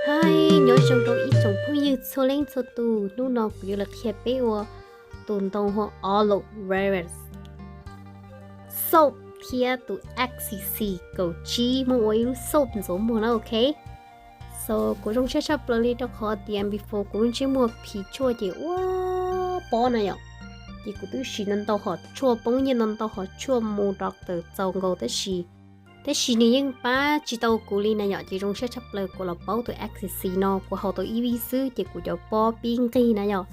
Hi, nyob zoo rau ib tsoom phooj ywg txhua leej txhua tus, hnub no kuv yuav los qhia peb ua tus ntoo hu ua Aloe Vera soap thiab tus X C C kaum tsib muab ua ib lub soap ntxuav muag na, ok. So kuv zoo siab tshaj plaws li rau qhov tias before kuv lub ntsej muag phiv tshuaj ces ua pob na yom, ces kuv twb siv ntau ntau hom tshuaj poob nyiaj, ntau ntau hom tshuaj mus rau tawm txaus nkaus tab sis tab sis nws yeej pab tsis tau kuv li na yom, ces zoo siab tshaj plaws kuv los paub tus X C C no, kuv haus tau ib vij xwb ces kuv cov pob pib nqig na yom.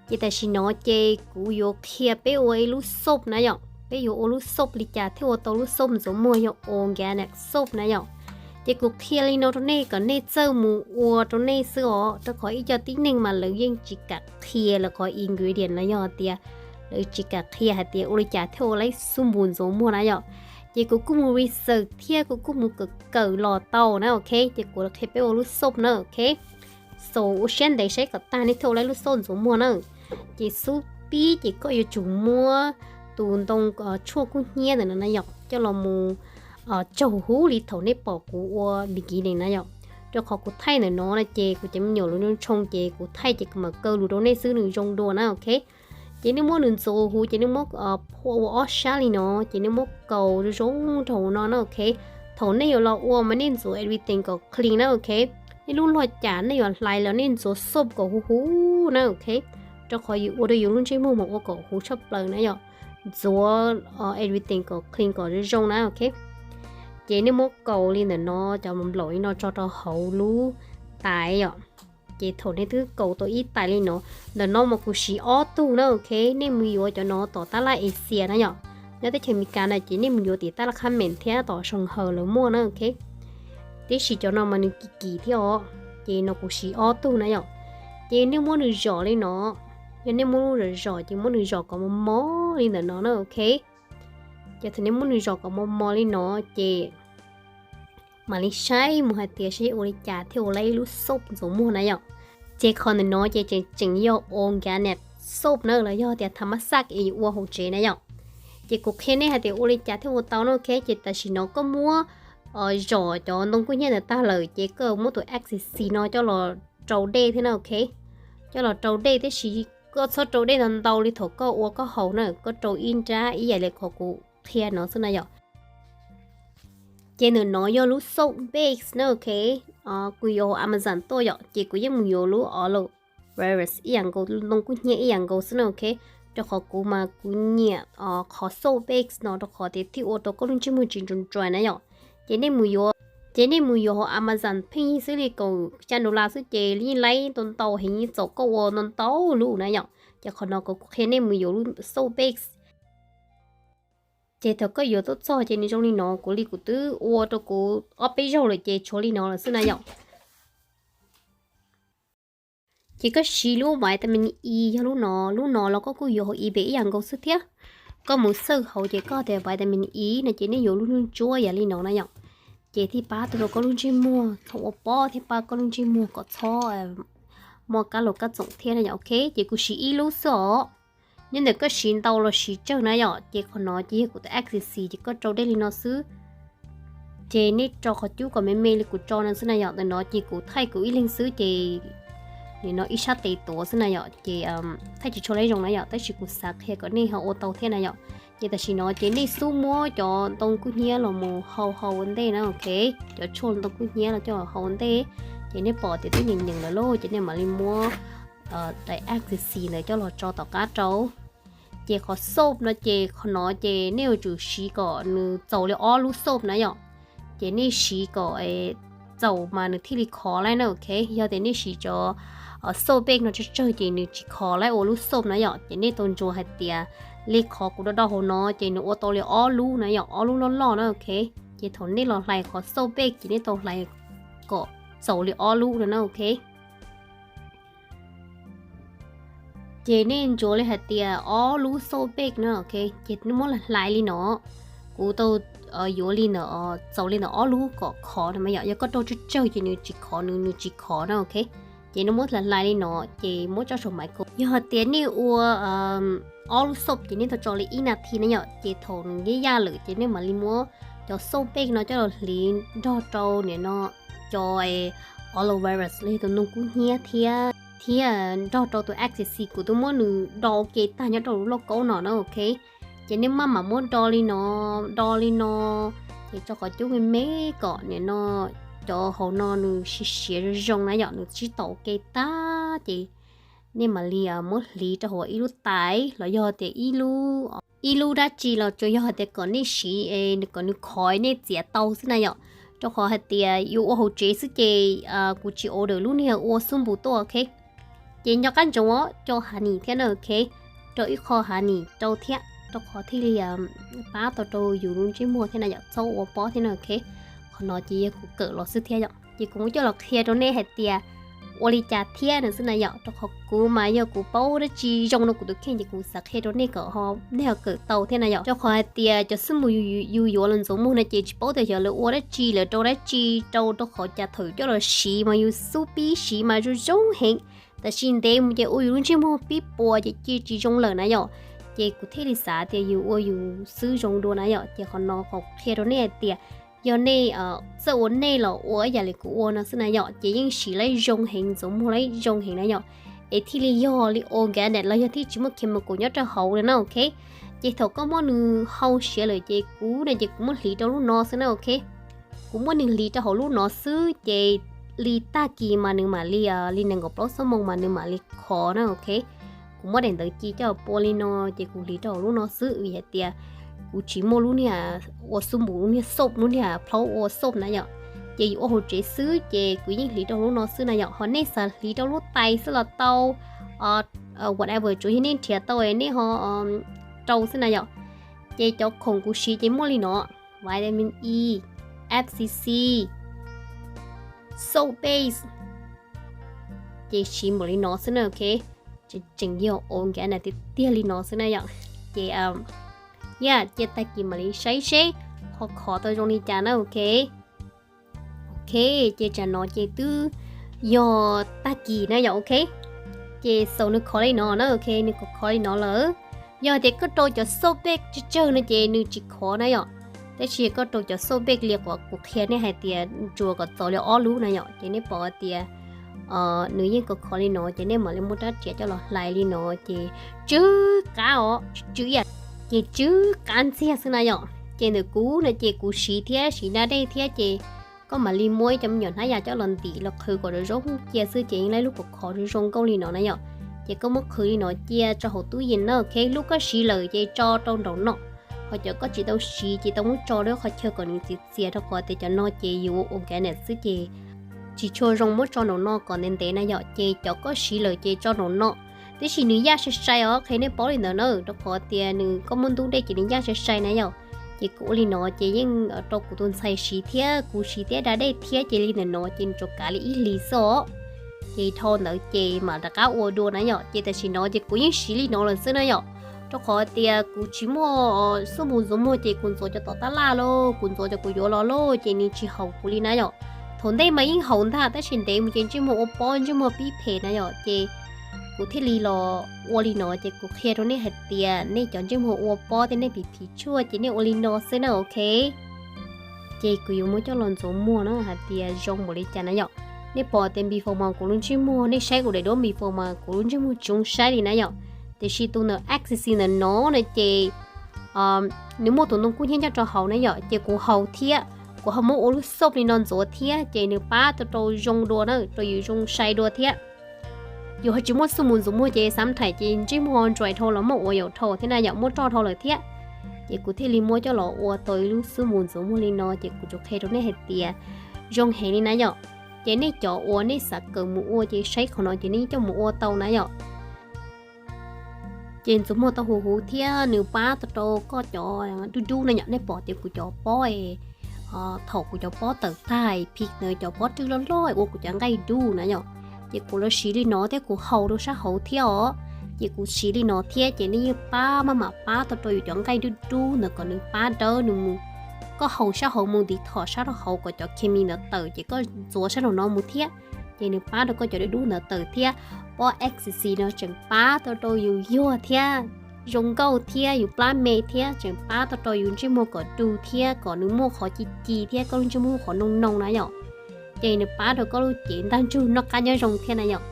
Ces tam sim no ces kuv yuav qhia peb ua ib lub soap na yom, peb yuav ua lub soap li cas thiaj ua tau lub soap ntxuav muag yog organic soap na yom. Ces kuv qhia li no rau nej kom nej txawj mus ua rau nej xwb os, rau qhov ib co tib neeg mas lawv yeej tsis kam qhia lawv qhov ingredient los yog tias lawv tsis kam qhia hais tias ua li cas thiaj ua lub soap ntxuav muag na yom. Ces kuv kuj mus research thiab kuv kuj mus kawm kawm los tau na, ok. Ces kuv los qhia peb ua lub soap na, ok. So ua siab ntev saib kom tag nej thiaj ua lub soap ntxuav muag na. Ces xub pib ces koj yuav tsum muab tus ntoo tshuaj kub hnyiab ntawm no na yom coj los mus tsaug huv li thaum nej pom kuv ua beginning na yom. Rau qhov kuv thaij ntawm no na ces kuv cov me nyuam lub ntsoo ces kuv thaij ces kuv mam kaw lus rau nej xwb nws zoo dua na, ok. Ces nej muab nws ntxuav huv ces nej muab phua ua ob sab li no, ces nej muab kaus zoo zoo rau hauv no na, ok. Thaum nej yuav los ua mas nej ntxuav everything kom clean na, ok. Nej lub log cas nej yuav hlais los nej ntxuav soap kom huv huv na, ok. Rau qhov yus ua rau yus lub ntsej muag mas ua kom huv tshaj plaws na yom. Ntxuav everything kom clean kom zoo zoo na, ok. Ces nej muab kaus li ntawm no, cov nplaum li no tso rau hauv lub tais yom. Ces thaum nej twb kaus tau ib tais li no, ntawm no mas kuv siv ob tug na, ok. Nej mus yuav cov no tom tab laj Asia na yom. Nyob teb chaws Amelikas na ces nej mus yuav tim tab laj Khab Meem thiab tom Soo Hawm lawv muaj na, ok. Tiam sis cov no mas nws kim kim thiab os, ces no kuv siv ob tug na yom. Ces nej muab nws zom li no, yog nej muab lub zom zom ces muab nws zom kom mos mos li ntawm no na, ok. Ces thaum nej muab nws zom kom mos mos li no ces mam li saib mus hais tias saib ua li cas thiaj ua lub soap ntxuav muag na yom. Ces qhov ntawm no ces tseem tseem yog organic soap na los yog tias tha mab xaj es ua hauv tsev na yom. Ces kuv qhia nej hais tias ua li cas thiaj ua tau na, ok. Ces tam sim no koj muab zom cov ntoo kub hnyiab ntawd tag lawm ces koj muab tus X C C no coj los rau dej thiab na, ok. Coj los rau dej tiam sis koj txhob rau dej ntau ntau li thaum koj ua koj haus na, koj rau ib nrab ib yam li qhov kuv qhia no xwb na yom. Ces ntawm no yog lub soap base na, ok. Kuv yuav hauv Amazon tuaj yom, ces kuv yeej mus yuav lub aloe vera ib yam nkaus, ntoo kub hnyiab ib yam nkaus xwb na, ok. Rau qhov kuv mas kuv nyiam qhov soap base no rau qhov tias thiaj ua rau koj lub ntsej muag tsis nruas nruas na yom. Ces nej mus yuav, ces nej mus yuav hauv Amazon pheej yig xwb li, kaum xya dollar xwb ces yeej laib ntau ntau heev, yeej txaus koj ua ntau ntau lub na yom. Ces qhov no kuv qhia nej mus yuav lub soap base. Ces thaum koj yuav tuaj txog ces nws zoo li no, kuv li kuv twb ua rau kuv ob peb zaug lawm ces tshuav li no lawm xwb na yom. Ces koj siv lub vitamin E yog lub no, lub no los koj kuj yuav hauv eBay ib yam nkaus xwb thiab. Koj mus search hauv ces koj tias vitamin E no ces nej yuav lub ntsuab yam li no na yom. Ces thiaj pab tau rau koj lub ntsej muag txhob ua pob thiab pab koj lub ntsej muag kom txhob muaj kab laus kab txoom thiab na yom, ok. Ces kuv siv ib lub xwb os. Nyob ntawm koj siv ntau los siv tsawg na yom, ces qhov no ces yog kuv tus X C C ces koj rau dej li no xwb. Ces nej rau qhov cub kom me me li kuv tso no xwb na yom. Ntawm no ces kuv thaij kuv ib leeg xwb ces nim no ib sab tes tuav xwb na yom, ces thaij tsis tshua lawv zoo na yom, tab sis kuv xav qhia kom nej ho ua tau thiab na yom. Ces tam sim no ces nej xub muab cov ntoo kub hnyiab los mus hau hau ua ntej na, ok. Cov tshuaj ntoo kub hnyiab los coj hau ua ntej, ces nej pom tias twb nyeem nyeem lawm lauj, ces nej mam li muab daim X C C ntawd coj los tso tom qab rau. Ces qhov soap no ces qhov no ces nej yuav tsum siv kom nws txaus li ob lub soap na yom. Ces nej siv kom txaus mas nws thiaj li khov laib na, ok. Yog tias nej siv cov soap base no tsawg tsawg ces nws tsis khov laib ua lub soap na yom. Ces nej tau ntsuas hais tias li qhov kuv do do hauv no ces nws ua tau li ob lub na yom, ob lub loj loj na, ok. Ces thaum nej los hlais qhov soap base ces nej tau hlais kom txaus li ob lub no na, ok. Ces nej ntsuas li hais tias ob lub soap base na, ok. Ces nej muab hlais li no, kuv tau yuav li ntawm, txaus li ntawm ob lub kom khov no mas yom. Yog koj rau tsawg tsawg ces nws tsis khov, nws nws tsis khov na, ok. Ces nej muab hlais hlais li no ces muab tso saum microwave. Yog hais tias nej ua ob lub soap ces nej tau tso li ib nas this na yom. Ces thaum nws yaj yaj lawm ces nej mam li muab cov soap base no coj los hliv nrog rau nim no cov aloe vera los yog tus ntoo kub hnyiab thiab, thiab nrog rau tus X C C kuv twb muab nws do ua ke tag nyob rau lub lauj kaub no na, ok. Ces nej maj mam muab do li no, do li no, ces rau qhov cub me me kom nim no cov hauv no nws siav siav zoo zoo na yom, nws sib tau ua ke tag ces nej mam li muab hliv rau hauv ib lub tais los yog tias ib lub, ib lub dab tsi los tsuas yog hais tias kom nej siv es kom nws khov nej txiav tau xwb na yom. Rau qhov hais tias yus ua hauv tsev xwb ces kuv tsis order lub niag ua xub npus tuaj, ok. Ces nco qab ntsoov os, rau honey thiab na, ok. Rau ib qho honey rau thiab, rau qhov thiaj li pab tau rau yus lub ntsej muag thiab na yom, txhob ua pob thiab na, ok. Qhov no ces yog kuv kawm los xwb thiab yom. Ces kuv muab coj los qhia rau nej hais tias ua li cas thiab no xwb na yom, rau qhov kuv mas yog kuv paub dab tsi zoo rau kuv tus kheej ces kuv xav qhia rau nej kom nej ho kawm tau thiab na yom. Rau qhov hais tias cov xub npus yus yuav los ntxuav muag no ces tsis paub tias xyov lawv ua dab tsi, lawv rau dab tsi rau, rau qhov cas thaum coj los siv mas yus xub pib siv mas zoo zoo heev, tab sis ntev mus ces ua yus lub ntsej muag pib puas ces cia tsis zoo lawm na yom. Ces kuv thiaj li xav tias yus ua yus xwb zoo dua na yom, ces qhov no kuv qhia rau nej hais tias yog nej txawj ua nej los ua ib yam li kuv ua no xwb na yom, ces yeej siv laib zoo heev, ntxuav muag laib zoo heev na yom, es thiaj li yog li organic los yog thiaj tsis muaj chemical nyob rau hauv na, ok. Ces thaum koj muab nws hau siav lawm ces kuv no ces kuv muab hliv rau lub no xwb na, ok. Kuv muab nws hliv rau hauv lub no xwb ces li tag kis mas nws mam li, li nees nkaum plaub xuab moos mas nws mam li khov na, ok. Kuv muab daim ntawv ci coj pua li no ces kuv hliv rau hauv lub no xwb vim hais tias kuv tsis muaj lub niag ua xub npus, lub niag soap, lub niag plhaub ua soap na yom. Ces yus ua hauv tsev xwb ces kuv yeej hliv rau lub no xwb na yom, ho nej xav hliv rau lub tais xwb los tau, whatever, tsuas yog nej nrhiav tau nej ho rau xwb na yom. Ces cov khoom kuv siv ces muaj li no: vitamin E, F C C, soap base, ces siv npaum li no xwb na, ok. Tseem yog organic tiag tiag li no xwb na yom. Ces yam cia tag kis mam li saib seb qhov khov tau zoo li cas na, ok. Ok, ces tsam no ces twb yog tag kis na yom, ok. Ces xaus nws khov li no na, ok, nws khov khov li no lawm. Yog tias koj rau cov soap base tsawg tsawg no ces nws tsis khov na yom. Tab sis koj rau cov soap base li uas kuv qhia nej hais tias ntsuas kom txaus li ob lub na yom, ces nej pom tias nws yeej khov khov li no ces nej mam li muab rab riam coj los hlais li no ces tsw qab os, tsw ib yam, ces tsw qab ntxiag xwb na yom. Ces ntawm kuv no ces kuv siv thiab siv da dej thiab ces koj mam li muab ib cov me nyuam hnab yas coj los ntim los qhwv kom zoo zoo cia xwb ces yeej laib lub khov khov zoo zoo nkauj li no na yom. Ces koj muab qhwv li no cia rau hauv tub yees na, ok. Lub koj siv lawm ces tso rau nraum no, ho cov koj tsis tau siv ces tau muab tso rau qhov chaw kom nws txias txias rau qhov tias cov no ces yus ua organic xwb ces tsis tshua zoo muab tso nraum no kom ntev ntev na yom. Ces cov koj siv lawm ces tso nraum no, tiam sis nws yaj sai sai os, qhia nej paub li ntawd na, rau qhov tias nws koj muab ntub dej ces nws yaj sai sai na yom. Ces kuv ua li no ces yeej rau kuv tus ntxhais siv thiab kuv siv thiab da dej thiab ces li ntawm no ces nws tsuas kav li ib hlis xwb os. Ces dhau ntawd ces mam rov qab ua dua na yom. Ces tam sim no ces kuv yeej siv li no lawm xwb na yom, rau qhov tias kuv tsis muaj xub npus ntxuav muag ces kuv ntxuav cov tom tab laj lauj, kuv ntxuav cov kuv yuav los lauj ces nws tsis haum kuv li na yom. Thaum ntej mas yeej haum ntag tab sis ntev mus ces ntsej muag ua pob, ntsej muag pib phem na yom. Ces kuv thiaj li los ua li no ces kuv qhia rau nej hais tias nej cov ntsej muag ua pob thiab nej phim phim tshuaj ces nej ua li no xwb na, ok. Ces kuv yuav muab coj los ntxuav muag na hais tias zoo npaum li cas na yom. Nej pom tias before mas kuv lub ntsej muag, nej saib kuv daim duab before mas kuv lub ntsej muag tsis zoo saib li na yom. Tiam sis tus ntawm X C C ntawm no na ces nws muaj tus ntoo kub hnyiab nyob rau hauv na yom, ces kuv haus thiab kuv ho muab ua lub soap li no ntxuav thiab ces nws pab tau rau zoo dua na, rau yus zoo sai dua thiab. Yus ho tsis muaj xub npus ntxuav muag ces xav thaiv ces ntsej muag dry dhau los muaj ua yaum dhau thiab na yom, muaj roj dhau lawm thiab. Ces kuv thiaj li muab coj los ua tau ib lub xub npus ntxuav muag li no ces kuv tsuas qhia rau nej hais tias zoo heev li na yom. Ces nej cov uas nej xav kawm mus ua ces saib qhov no ces nej coj mus ua tau na yom. Ces ntxuav muag tau huv huv thiab nws pab tau rau koj cov dub dub na yom. Nej pom tias kuv cov pob, thaum kuv cov pob tawm tag, phim ntawd cov pob rwj loj loj ua kuv cov nqaij dub na yom. Ces kuv los siv li no thiab kuv haus rau sab hauv thiab os. Ces kuv siv li no thiab ces nej yeej pab maj mam pab tau rau yus cov nqaij dub dub ntawd kom nws pab dawb nws mus. Koj haus sab hauv mus ntiv thom sab rau hauv kom cov khes mis ntawd tawm ces koj ntxuav sab nraum no mus thiab, ces nws pab rau koj cov dub dub ntawd tawm thiab. Pob X C C no tseem pab tau rau yus yuag thiab, zoo nkauj thiab, yus plab me thiab, tseem pab tau rau yus ntsej muag kom du thiab kom nws muaj qhov ci ci thiab koj lub ntsej muag qhov noo noo na yom. ces nws pab rau koj lub cev ntaj ntsug noj qab nyob zoo thiab na yom.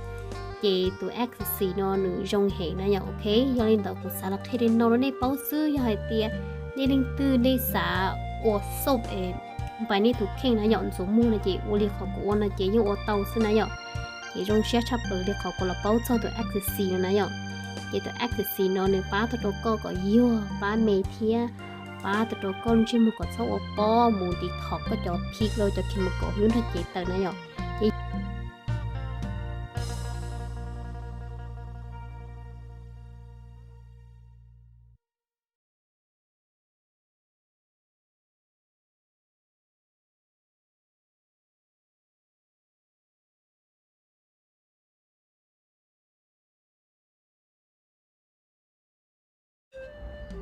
Ces tus Ecstasy no nws zoo heev na yom. Ok, yog li ntawd kuv xav los qhia li no rau nej paub xwb. Yog hais tias nej leej twg nej xav ua soap es npais nej tus kheej na yom, ntxuav muag no ces ua li qhov kuv ua no ces yeej ua tau xwb na yom. Ces zoo siab tshaj plaws li qhov kuv los paub txog tus Ecstasy no na yom. Ces tus Ecstasy no nws pab tau rau koj kom yuag pab me thiab pab tau rau koj lub ntsej muag kom txhob ua pob mus detox koj cov pig los cov chemical lub nrog cev tawm na yom. Ces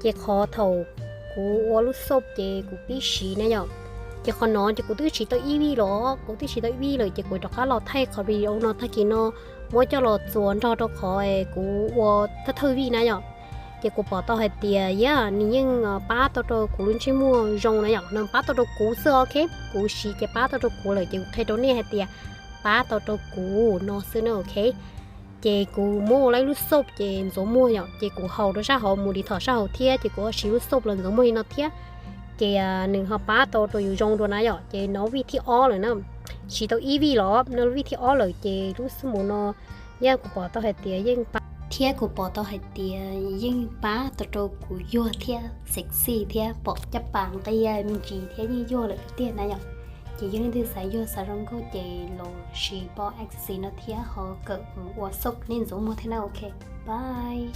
Ces qhov thaum kuv ua lub soap ces kuv pib siv na yom. Ces qhov no ces kuv twb siv tau ib vij los, kuv twb siv tau ib vij lawm ces kuv rov qab los thaij qhov video no tag kis no muab coj los txuas nrog rau qhov kuv ua thawj thawj vij na yom. Ces kuv pom tau hais tias yog nws yeej pab tau rau kuv lub ntsej muag zoo na yom, nws pab tau rau kuv xwb, ok. Kuv siv ces pab tau rau kuv lawm ces kuv qhia rau nej hais tias pab tau rau kuv no xwb na, ok. Ces kuv muab ua lawm lub soap ces ntxuav muag yom, ces kuv haus rau sab hauv mus detox sab hauv thiab ces kuv ho siv lub soap los ntxuav muag li no thiab. Ces nws ho pab tau rau yus zoo dua na yom. Ces no vij thib ob lawm na, siv tau ib vij los no vij thib ob lawm ces lub xub mus no yog kuv pom tau hais tias yeej pab, thiab kuv pom tau hais tias yeej pab tau rau kuv yuag thiab sexy thiab pom caj pas nqia me ntsis thiab yeej yuag lawm tiag na yom. Ces yog leej twg xav yuag xav zoo nkauj ces los siv pob Ecstasy no thiab ho kawm mus ua soap nej ntxuav muag thiab na, ok. Bye.